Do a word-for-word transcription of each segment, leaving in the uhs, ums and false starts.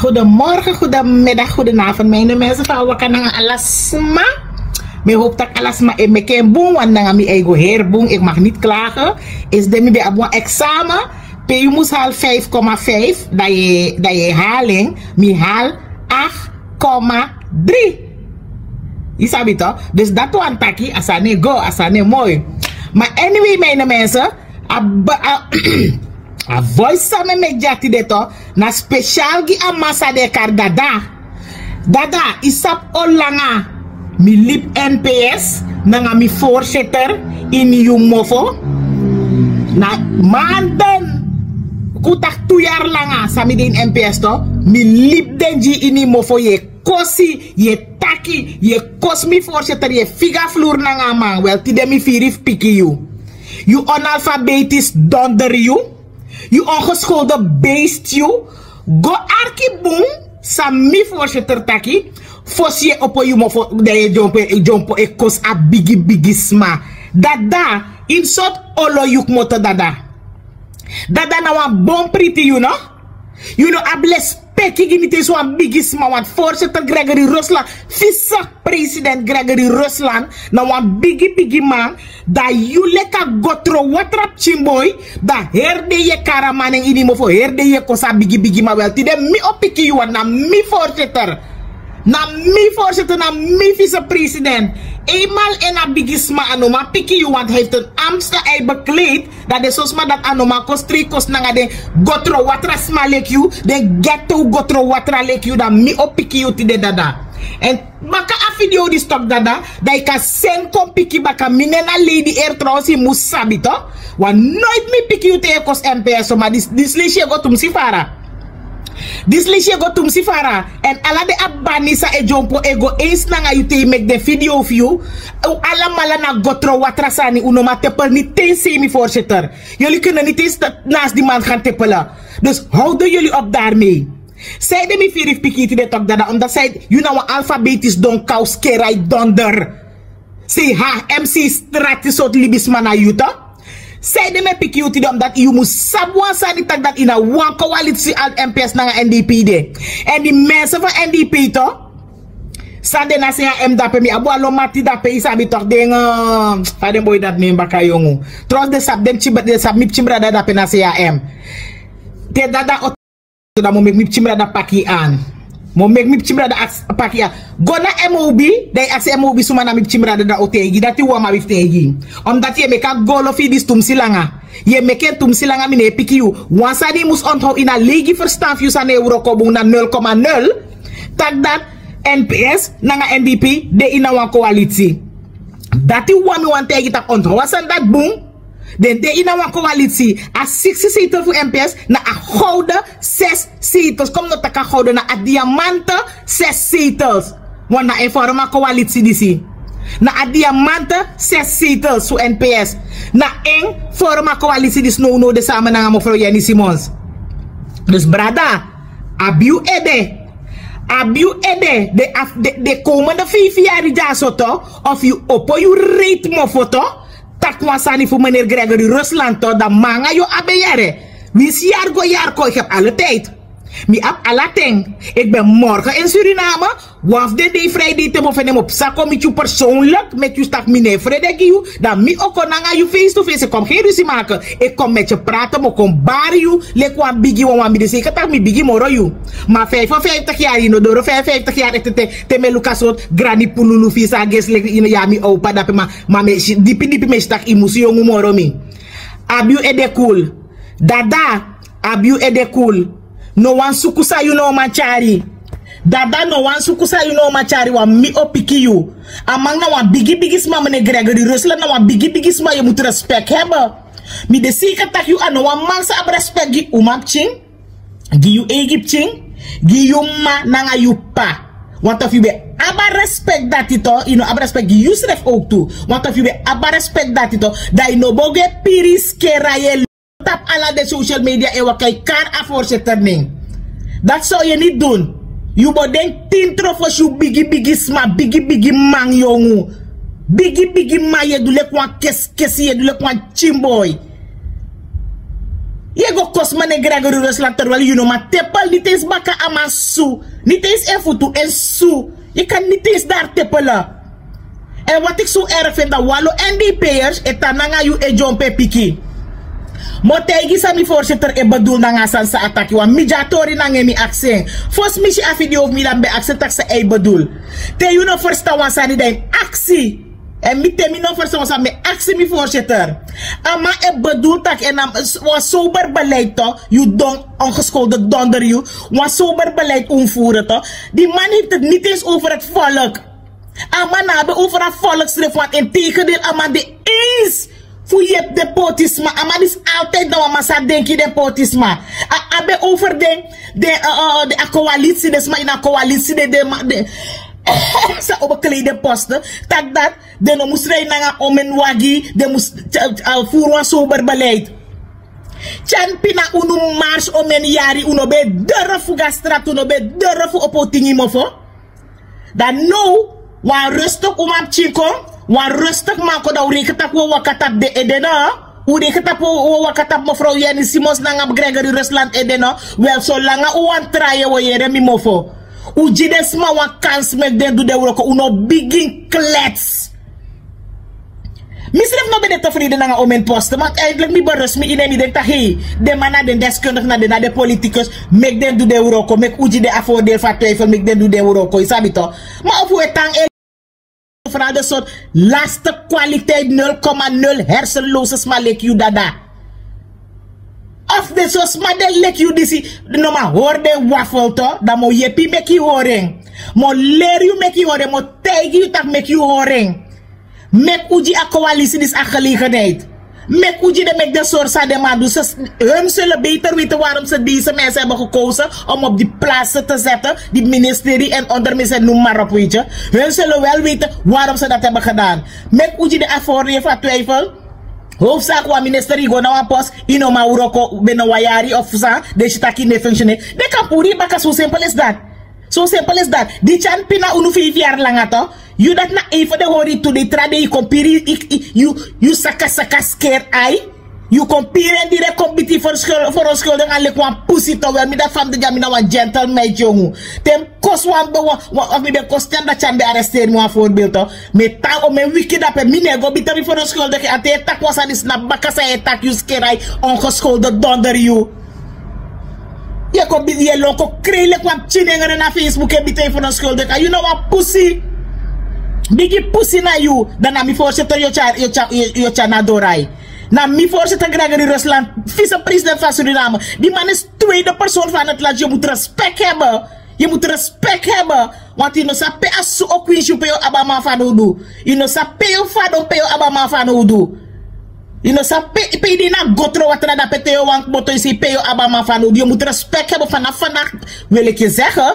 Goedemorgen, goedemiddag, goedenavond, mijn mensen van Waka nanga alasma. Mi hoop dat alasma e meken bun, want nanga mi eigen heer bun, ik mag niet klagen. Is de mi ben abon examen, pe yu mus hal vijf komma vijf, dat je, dat je haling, mi hal acht komma drie. Yu sabi toch? Dus dat wan taki, asane go, asane mooi. Maar anyway, mijn mensen, a, a, a voice san mi e meki dya tide toch, na speciaal gi a man san den e kari Dada. Dada, yu sabi on langa mi libi N P S nanga mi voorzitter ini yu mofo. Na maanden, kon taki tu yari langa san mi de ini N P S toch, mi libi den gi yu ini yu mofo, yu e kosi, yu e taki, yu e kosi mi voorzitter, yu e figi a vloer nanga a man. Wel, tide mi firi fu piki yu. Yu onalfabetisch donder yu. Yu ongeschoolde beest yu. Go arki bun san mi voorzitter taki. Fosi yu e opo yu mofo, dan yu e dyompo, yu e dyompo e kosi a bigi bigi sma. Dada, ini sortu olo yu kmoto, Dada. Dada, na wan bon priti yu no. Yu no abi lespeki gi mi te yu so wan bigi sma, want voorzitter Gregory Rusland, vicepresident Gregory Rusland, na wan bigi bigi man. Dan yu leki a gotro watra pikin boi, dan heri dei yu e kari a man nen ini yu mofo, heri dei yu e kosi a bigi bigi man. Wel, tide mi o piki yu, want na mi voorzitter. Na mi voorzitter, na mi vicepresident. Eenmaal en a bigi sma, a no man piki yu, want hij heeft een ambtstaf, hij bekleedt. Dan den so sma dati a no man kon strei kosi nanga den gotro watra sma leki yu, den ghetto gotro watra leki yu, dan mi o piki yu tide, Dada. Èn baka a video disi tok, Dada, dan yu kan seni kon piki baka. Mi nen na Lady Air, trouwens yu mus sabi toch. Want nooit mi piki yu te yu e kosi N P S so, ma disi, disi leisi e go tumsi fara. Disi leisi e go tumsi fara. Èn ala den abani san e dyompo e go eens nanga yu te yu meki den video fu yu, un alamala na gotro watra sani, un no man tepel niti, sei mi voorzitter. Jullie kunnen niet eens naast die man gaan tippelen. Dus houden jullie op daarmee. Sanede mi firi fu piki yu tide tok, Dada, omdat sanede yu na wan alfabetisch don, kau, skerai donder. Sei ha M C strati sortu libisma na yu toch. Sanede mi e piki yu tide, omdat yu mus sabi wan sani, taki dati yu na wan coalitie, al N P S nanga N D P de. Èn di mensen fu N D P toch, san de na C H M dape, mi abi wan lo mati dape, yu sabi toch, den, eh, fa den boi dati nen baka, yongu. Trouwens den sabi den pikin bra-, den sabi mi pikin brada dape na C H M. Te Dada o, dan mi o meki mi pikin brada paki yu an. Mi o meki mi pikin brada aksi, paki yu an. Go na M O B, dan yu aksi M O B suma na mi pikin brada, dan a o taigi. Dati wan man wi fu taigi. Omdat yu e meki a golo fu yu disi tumsi langa. Yu e meki en tumsi langa, mi no e piki yu. Wan sani yu mus onthoud, ini a leigi ferstan fu yu san no e wroko bun, na nul komma nul. Taki dati N P S nanga N D P de ini a wan coalitie. Dati wan mi wani taigi, taki onthoud a sani dati bun. Den de ini a wan coalitie. A siksi zetel fu N P S, na a gouden zes zetels. Kon mi no taki a gouden, na a diamanten zes zetels. Want na en vorm a coalitie disi. Na a diamanten zes zetels fu N P S. Na en vorm a coalitie disi, nownow de samen nanga mevrouw Jenny Simons. Dus brada, abi yu ede. Abi yu ede, de af-, de, de komende vijf yari dyaso toch, of yu opo yu reet mofo toch, taki wan sani fu meneer Gregory Rusland toch, dan mi nanga yu o abi yere. Winsi yari go yari kon, ik heb alle tijd. Mi abi ala ten. Ik ben morgen in Suriname. Wan fu den dei, vrijdag, te mi o feni en, mi o psa kon miti yu persoonlijk, meki yu si taki mi no e frede gi yu. Dan mi o kon nanga yu face to face. Ik kom geen ruzie maken. Ik kom met je praten, mi o kon bari yu leki wan bigi wawan. Mi de zeker taki mi bigi moro yu. Ma vijfenvijftig yari, yu no doro vijfenvijftig yari, te, te, te mi e luku a sortu grani pululu fu yu san a gesi leki yu, yu a mi opa dape, ma, ma mi e si dipi dipi, mi e si taki yu musu yongu moro mi. Abi yu ede cool. Dada, abi yu ede cool. No wan suku san yu no man tyari. Dada, no wan suku san yu no man tyari, want mi o piki yu. A man na wan bigi bigi sma, meneer Gregory Rusland na wan bigi bigi sma, yu mus respect hebben. Mi de zeker taki yu a no wan man san abi respect gi umapikin, gi yu eigi pikin, gi yu mma nanga yu p'pa. Want efu yu ben abi a respect dati toch, yu no abi respect gi yusrefi ook tu. Want efu yu ben abi a respect dati toch, dan yu no bo go e piri, skerai, yu e tapu ala den social media e waka e kari a voorzitter nen. Dati san yu e ni du. Yu bo denki tin tron fosi yu bigi bigi sma, bigi bigi man yongu. Bigi bigi man, yu e du leki wan keskesi, yu e du leki wan pikin boi. Yu e go Kosma ne Gregory Rusland terwel yu no man tepel niti eens baka a man su. Niti eens en futu en su. Yu kan niti eens dari tepele. En wat ik su erg vind dan walu N D P'ers e tan nanga yu e dyompu e piki. Mi o taigi san mi voorzitter e bedoel nanga a sani san a taki wan mi dyatori nanga en mi aksi en. Fosi mi si a video fu mi dan mi ben aksi en tak' san a e bedoel. Te yu no ferstan wan sani dan yu mus aksi. En mi te mi no ferstan wan sani mi e aksi mi voorzitter. A man e bedoel tak' en na wan sober beleid to yu don ongeskolde donder yu. Wan sober beleid un voeren to. Die man heeft het niet eens over het volk. A man na abi over a volksreform integendeel a man de eens fu yepi den potisma a man is altijd na wan man sa denki den potisma. A abi over den den a koalitsi den sma ini a koalitsi den den ma den sa o beklei den poste. Tak' dati den no mus rei nanga omen wagi den mus furu wan sober beleid. Tyan pina unu mars omen yari unu ben durfu go na strati unu ben durfu opo tingi mofo. Dan now wan rustik uman pikin kon wan rustik man kon dan un reken tapu un o waka tapu den ede no. Un reken tapu un o waka tapu mefrow yeni simons nanga gregory rusland ede no. Wel solanga un wani trai un o yere mi mofo. Un gi den sma wan kans meki den du den wroko un no bigin klets. Mi srefi no ben de tefreden nanga omen poste ma eindelijk mi berus mi ini en mi denki taki hei den man na den deskundik na den na den politikus meki den du den wroko meki un gi den a voordeel fu a twijfel meki den du den wroko yu sabi to. Ma of un e tan en fradesot laste kwaliteit nul komma nul hersenlose sma leki yu dada. Of den so sma de leki yu disi no man hori den wafel to dan mi o yepi yu meki yu hori en. Mi o leri yu meki yu hori en mi o taigi yu tak' meki yu hori en. Meki un gi a koalisi disi a gelegenheid. Meki un gi den meki den sori san den man du hun sulu beter weten warom se deze mense heben gekozen om op die plaatse te zetten die ministerie en ondermins en noem maar op weten. Hun sulu wel weten warom se dat heben gedaan. Meki un gi den a voordeel van twijfel. Hoofdzaak wan minister yu go na wan post yu no man wroko ben no wan yari of san den si taki ne functioneri den kan puru yu baka so simpel is dat. So simpel is dat. Di tyan pina unu feifi yari langa to. Yu dati na ein fu den hori tu den tra dei yu kon piri yu yu saka saka skeri ai. Yu kon piri en direk kon biti feronskulden an leki wan pusi to wel mi dati fa mi de dya mi na wan gentle meiti yongu. Te mi kosi wan be wan of mi ben kosi ten dati an ben aresteri mi wan forbeeld to. Mi e tan o mi e wiki dape mi no e go biti mi feronskulden ke a te e taki wan sani snapu baka san yu e taki yu skeri ai. Ongeskulden donder yu. Yu e kon bidi yu e lon kon krei leki wan pikin nengre na facebook e biten yu fu no skulde kan yu na wan pusi. Bigi pusi na yu. Dan na mi forseter yu o tyari yu o tyari na dorai. Na mi forseter gregory rusland. Visepresident van suriname. Di man is tweede person van het land yu mut respek heben. Yu mut respek heben. Want yu no sabi pe a su o kwinsi yu pe yu o abi a man fanowdu. Yu no sabi pe yu o fadon pe yu o abi a man fanowdu. Yu no sabi pe yu de ini a gotro watra dape te yu o wani kmoto yu sei pe yu o abi a man fanowdu yu mus respek heben fanafu fanakti. Wil iki segen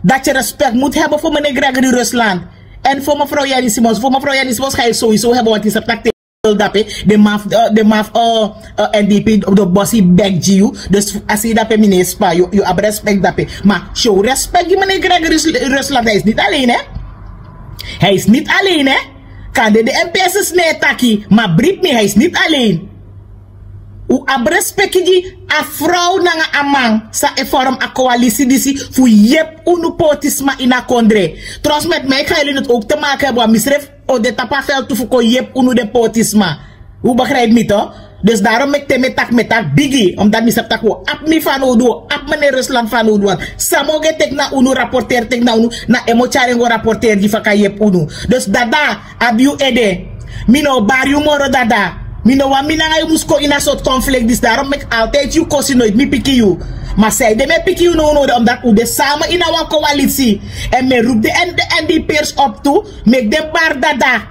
dati yu respek mus heben fu mene gregory rusland. Èn fu mefrow yeni simons fu mefrow yeni simons ga yu sowieso heben wanti yu sabi tak' te yu o dape. Den man fu den man fu n d p den bosi bek gi yu. Dus a sei dape mi no e spa yu abi respek dape. Ma show respek gi mene gregory rusland hij is niti alen. Hij is niti alen. Kande den mpss no e taki ma bribi mi hij is niti alen. Un abi respeki gi a frow nanga a man san e forum a koalisi disi fu yepi unu poti sma ini a kondre. Trons meti mi e kan yuli noti owk te maki hebi wan misrefi o de tapu a feltu fu kon yepi unu den poti sma. Un begripi mi to? Dus darom meki te mi e taki mi e taki bigi omdati mi sabi tak' un o abi mi fanowdu un o abi mene rusland fanowdu wan. San mi o go e teki na unu raporteri teki na unu na en mi o tyari en go raporteri gi fa kan yepi unu. Dus dada abi yu ede. Mi no o bari yu moro dada. Mi no wani mi nanga yu mus kon ini a sortu konflikti disi darom meki altidi yu kosi noiti mi piki yu. Ma sanede mi e piki yu nownow de omdati un de sama ini a wan kowalisi. Èn mi e rupu den èn den èn di pers op tu. Meki den bari dada.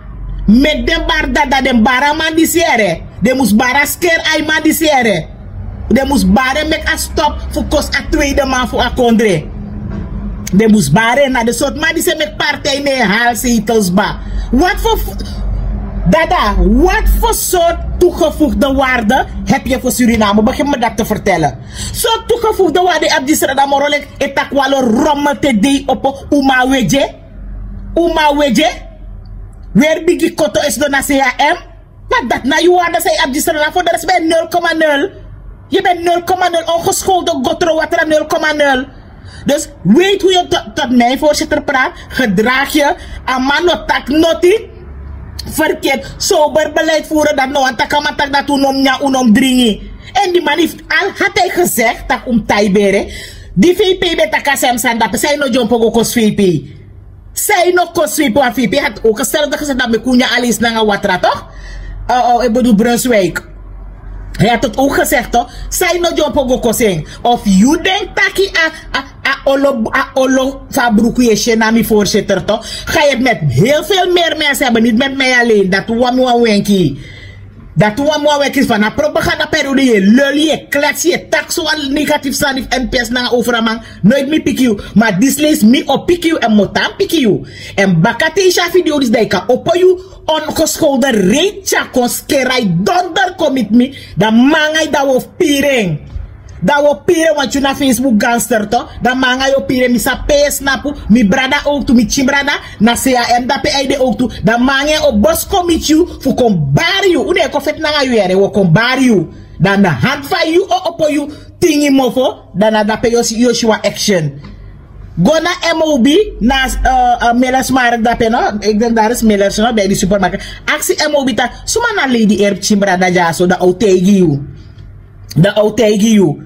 Meki den bari dada den bari a man disi here. Den mus bari a skeri a yu man disi here. Den mus bari en meki a stop fu kosi a tweide man fu a kondre. Den mus bari en na den sortu man disi e meki partij ne en hali seitels ba. Wati fu dada wati fu sortu tugefugde warde? Hebi yu fu suriname begin mi dati te fertele. Sortu tugefugde warde yu abi disi dada moro leki e taki walo romel te dei opo. Uma wege. Uma wege. Weri bigi koto esi don na c h m. Ma dati na yu warde san yu abi disi dada fu de resi ben nul koma nul. Yu ben nul koma nul ongeskolden gotro watra nul koma nul. Dus weet hoe yu tot mij voorzitter praat. Gedraag yu. A man no taki noti. Verkeerd. Sober beleid voeren dat no wan taki a man taki dat un no mus nyan un no mus dringi. En di man hifti al hati a yu gezegd tak' un mus tai bere. Di vp ben taki a sem sani dape san yu no dyompo go kosi vp. San yu no kosi vp wan vp hati ouk a selfde gezegd dape meki un nyan aleisi nanga watra tok. Yu bedu brunswijk. Hati ouk gezegd tok. San yu no dyompo go kosi en. Of yu denki taki a olo fu a bruku yu e si en na mi voorzitter tok. Ga yu ebi met heel veel meer mensi hebi niti met mi alen dati wan mi wan wenki. Dati wan mi wan wenki fan na propaganda periode yu e leli yu e klesi yu e taki so wan negatifu sani fu nps nanga over a man. Noiti mi piki yu. Ma disi leisi mi o piki yu èn mi o tan piki yu. Èn baka te yu si a video disi dan yu kan opo yu ongeskolden reiti tyari kon skeri a yu donder kon miti mi. Dan mi nanga yu dan wi o fu piri en. Dan wi o piri en wantu yu na facebook gangster to. Dan mi nanga yu o piri en mi sabi pe yu e snapu. Mi brada owktu mi pikin brada. Na se a en dape a yu de owktu. Dan mi nanga en o bosi kon miti yu fu kon bari yu un no e kon feti nanga yu yere wi o kon bari yu. Dan na handi fa yu o opo yu tingi mofo. Dan na dape yu o si wan action. Go na mob na melersmark dape no. Eki den dari smelersno ben e di supermarket. Aksi mob taki suma na lady eri pikin brada dyaso dan a o taigi yu. Dan a o taigi yu.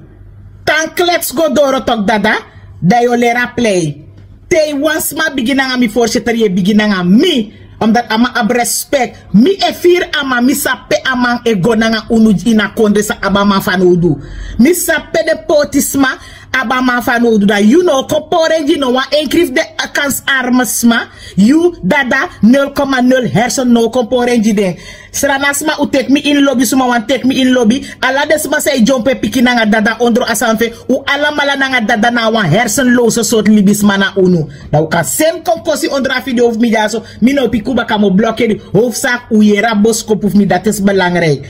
Tan klets go doro toki dada. Dan yu o leri a plei. Te yu wan sma bigin nanga mi voorzitter yu e bigin nanga mi. Omdat a man abi respek. Mi e firi a man mi sabi pe a man e go nanga unu ini a kondre san abi a man fanowdu. Mi sabi pe den poti sma abi a man fanowdu dan yu no o kon pori en gi no wan enkri fu den kansarme sma. Yu dada nul koma nul hersen no o kon pori en gi den. Srana sma un teki mi ini lobi suma wani teki mi ini lobi. Ala den sma san e dyompo e piki nanga dada ondro a sani fu en. Un alamala nanga dada na a wan hersenlowse sortu libisma na unu. Dan un kan seni kon kosi ondro a video fu mi dyaso. Mi no o piki un baka mi o blokeri. Howfu saki un yere a boskopu fu mi dati esi belangrik.